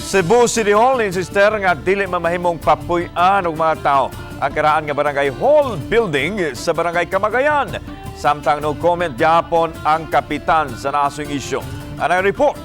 Cebu City Hall insister nga dili mamahimong papuy-an og mga tao ang karaan nga Barangay Hall building sa Barangay Kamagayan. Samtang no comment gyapon ang kapitan sa nasong isyu. Anang report?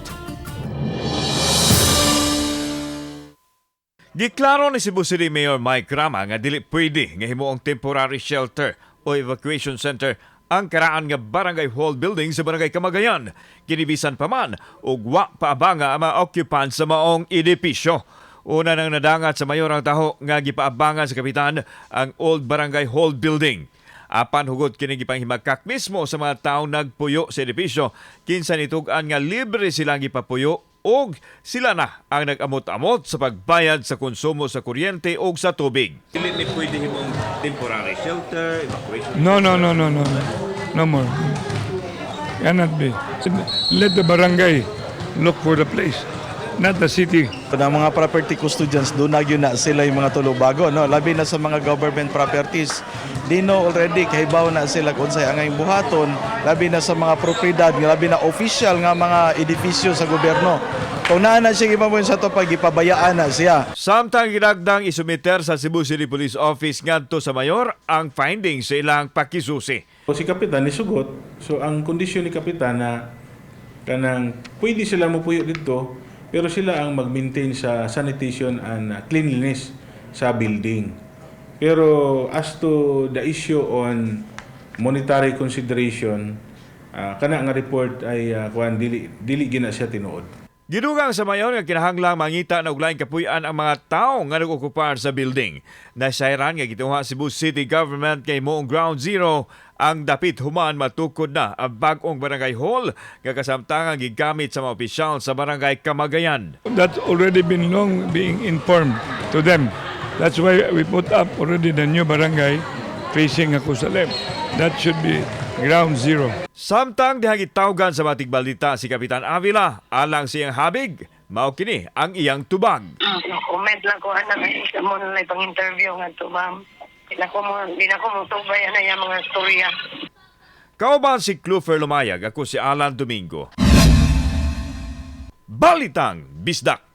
Giklaro ni Cebu City Mayor Mike Rama nga dili pwede nga himuong temporary shelter o evacuation center ang karaan nga Barangay Hall building sa Barangay Kamagayan. Kinibisan pa man ug wa paabanga ang mga occupant sa maong edipisyo. Una nang nadangat sa mayor ang taho nga gipaabangan sa kapitan ang Old Barangay Hall building. Apan hugot kini gipanghimagkak mismo sa mga taong nagpuyo sa edipisyo, kinsa nitug-an nga libre silang gipapuyo og sila na ang nag-amot-amot sa pagbayad sa konsumo sa kuryente og sa tubig. Dili ni pwede himong temporary shelter, evacuation. No. No more. Cannot be. Let the barangay look for the place, not the city. Ang mga property custodians doon na gyud na sila yung mga tulubago, no? Labi na sa mga government properties. Dino already kahibaw na sila kung unsay angay buhaton, labi na sa mga propiedad, nga labi na official nga mga edipisyo sa gobyerno. Kung naa na siya gipamon sa to pag gipabayaan na siya. Samtang gidagdang isumiter sa Cebu City Police Office ngadto sa mayor ang findings sa ilang pakisusi. O si Kapitan nisugot, so ang kondisyon ni Kapitan na kanang pwede sila mopuyo dito pero sila ang mag-maintain sa sanitation and cleanliness sa building. Pero as to the issue on monetary consideration, kana nga report ay kuan dili dili gina siya tinuod. Gidugang sa mayor nga kinahanglang mangita na og laing kapuy-an ang mga tawo nga nag-okupar sa building. Nasayran nga gituha Cebu City Government kay moong ground zero ang dapit human matukod na ang bag-ong barangay hall nga kasamtangan gigamit sa mga opisyal sa Barangay Kamagayan. That's already been long being informed to them. That's why we put up already the new barangay facing Jacosalem. That should be ground zero. Samtang diha gitawgan sa mga tigbalita si Kapitan Avila alang siyang habig, mao kini ang iyang tubag. No comment lang ko ana kay isa mo na lang pang interview nga to, ma'am. Di na ko mo tubay ana yung mga storya. Kauban si Clufer Lumayag, ako si Alan Domingo. Balitang Bisdak.